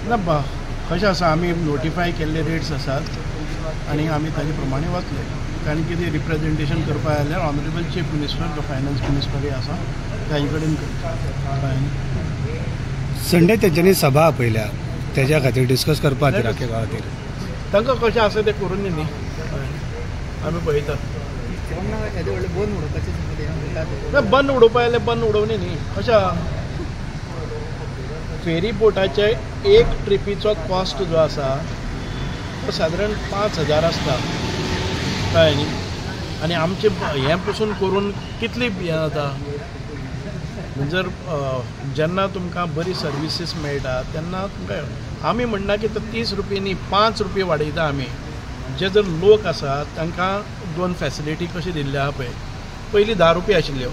ना कशें आसा, आमी नोटिफाय केल्ले रेट्स आसात आनी आमी ताजे प्रमाणे वतले. कारण कितें रिप्रेजेंटेशन करपाक जाल्यार ऑनरेबल चीफ मिनिस्टर जो फायनान्स मिनिस्टरूय आसा ताजे कडेन करता. संडे तेंच्यांनी सभा आपयल्या तेज्या खातीर डिस्कस करपा खातीर आख्या गांवा खातीर तांकां कशें आसा तें करून न्ही आमी पळयता. ना बंद उडोवपा जाल्यार बंद उडोवनी न्ही. कशें फेरी बोटाचे एक ट्रिपीचो कॉस्ट जो आसा तो सादारण 5,000 आसता, कळ्ळें न्ही. आनी आमचें हें पसून करून कितली हें जाता म्हणजे जर जेन्ना तुमकां बरी सर्विसीस मेळटा तेन्ना तुमकां आमी म्हणना की 30 रुपये न्ही 5 रुपये वाडयता आमी. जे जर लोक आसा तांकां 2 फॅसिलिटी कशी दिल्ली आहा पळय. पयलीं 10 रुपया आशिल्ल्यो,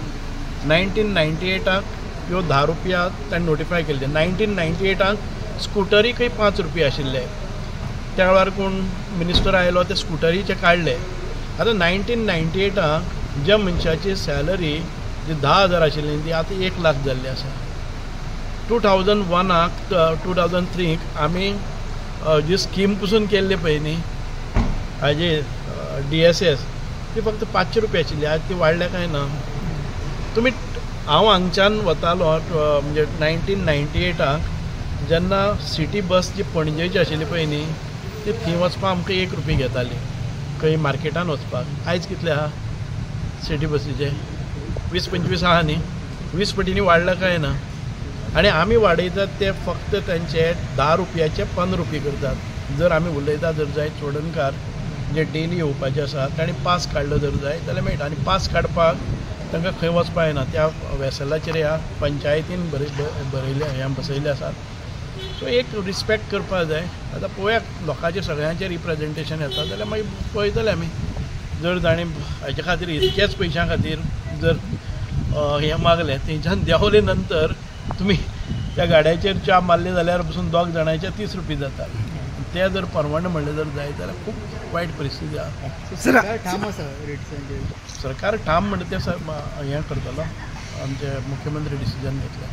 1998 ह्यो 10 रुपया तांणी नोटिफाय केल्ले. 1998 स्कुटरीकय 5 रुपया आशिल्ले. त्या वेळार कोण मिनिस्टर आयलो ते स्कुटरीचे काडले. आतां 1998 ज्या मनशाची सॅलरी जी 10,000 आशिल्ली ती आतां 1 लाख जाल्ली आसा. 2001 2003 आमी जी स्कीम पसून केल्ली पळय न्ही हाजी DSS ती फक्त 500 रुपया आशिल्ली, आज ती वाडल्या काय ना. तुमी हांव हांगच्यान वतालो म्हणजे 1998 जेन्ना सिटी बस जी पणजेची आशिल्ली पळय न्ही ती थंय वचपाक आमकां 1 रुपया घेताली खंय मार्केटान वचपाक. आयज कितले आहा सिटी बसीचे 20-25 आहा न्ही, 20 पटींनी वाडला काय ना. आनी आमी वाडयतात ते फक्त तांचे 10 रुपयाचे 15 रुपये करतात. जर आमी उलयता जर जाय चोडणकार जे डेली येवपाचे आसा तांणी पास काडलो जर जाय जाल्यार मेळटा. आनी पास काडपाक तांकां खंय वचपाक येना, त्या वेसलाचेर ह्या पंचायतीन बरयले हें बसयल्ले आसात. सो एक रिस्पेक्ट करपाक जाय. आतां पळोवया लोकांचें सगळ्यांचें रिप्रेजेंटेशन येता जाल्यार मागीर पळयतले आमी. जर ताणें हाजे खातीर इतक्याच पयशां खातीर जर हें मागलें थंयच्यान देंवले नंतर तुमी त्या गाड्याचेर च्या मारले जाल्यार पसून 2 जाणांचे 30 रुपया जाता. ते जर परवडणें म्हणलें जर जायत जाल्यार खूब वायट परिस्थिती आसा. सरकार ठाम म्हणटा तें हें करतलो, आमचे मुख्यमंत्री डिसिजन घेतले.